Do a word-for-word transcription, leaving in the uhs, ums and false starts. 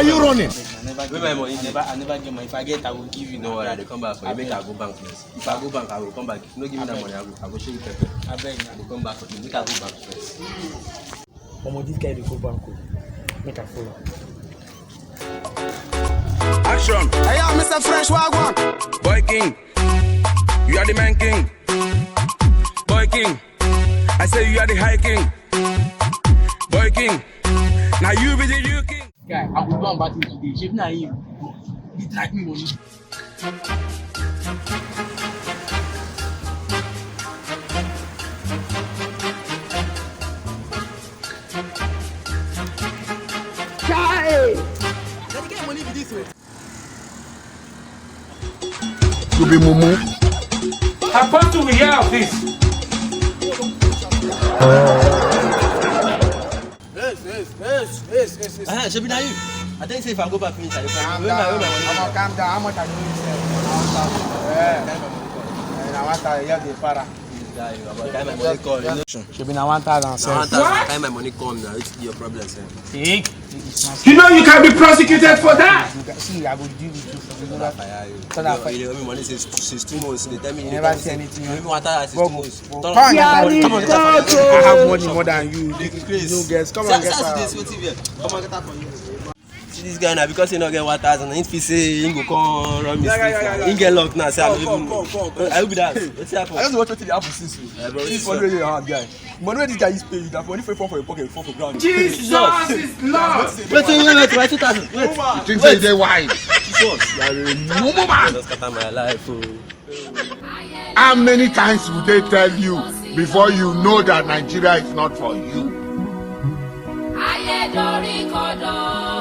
Are you running? Where my money dey? I never, I never get money. If I get, I will give you. No worry, I dey come back for you. Make I go bank first. If I go bank, I will come back. If you no give me that money, I go, I go show you pepper. Abeg. I go come back for you. Make I go bank first. Omo, this guy dey go bank o. Make I follow. Action. Hey, yo, Mister Fresh Wagwan. Boy King. You are the man king. Boy King. I say you are the high king. Boy King. Now you be the new king. Guy, I go do am battle today. Shebi na him. He drag me money. Chai! Na the kind money be this o. You be mumu. Apostle, we hear of this. Yes, yes, yes, yes, yes, yes. Ah, shebi na you. I tell you say if I go back finish, I dey come. Calm Where my, where my down. money? Omo, calm down. How much I dey owe you sef? Na one thousand. Yeah. Na one thousand. You just dey para. This guy, you about carry my money call. You know? Shebi na one thousand Na one sef. thousand. Carry my money come now. It's your problem, sir. Take. You know you can be prosecuted for that. You go see, I go deal with you. Tell that fire you. Tell that fire. You owe me money since, since two months. They tell me You they never tell me see say, anything. You owe me one thousand since Go, two months. go. Turn Come on. on, Come on. I have money more than you. You Please. know, girls. Come and See, get see, out. This wetin be? Come and get out for you. See this guy now, because he no get one thousand, he feel say he go come run me street now. He get luck now. Say I no even. I hope that. Wetin happen? I just want wetin dey happen since o. Eh, bro, See this for one. where your hand, guy. Money wey this guy use pay you, that money for fall for your pocket, fall for ground. Jesus is Lord. Wait, wait, wait, wait, two thousand. Wait. You think say you dey wide? Jesus. You are a mumu man. Just scatter my life. Oh. How many times would they tell you before you know that Nigeria is not for you? Ayé dorí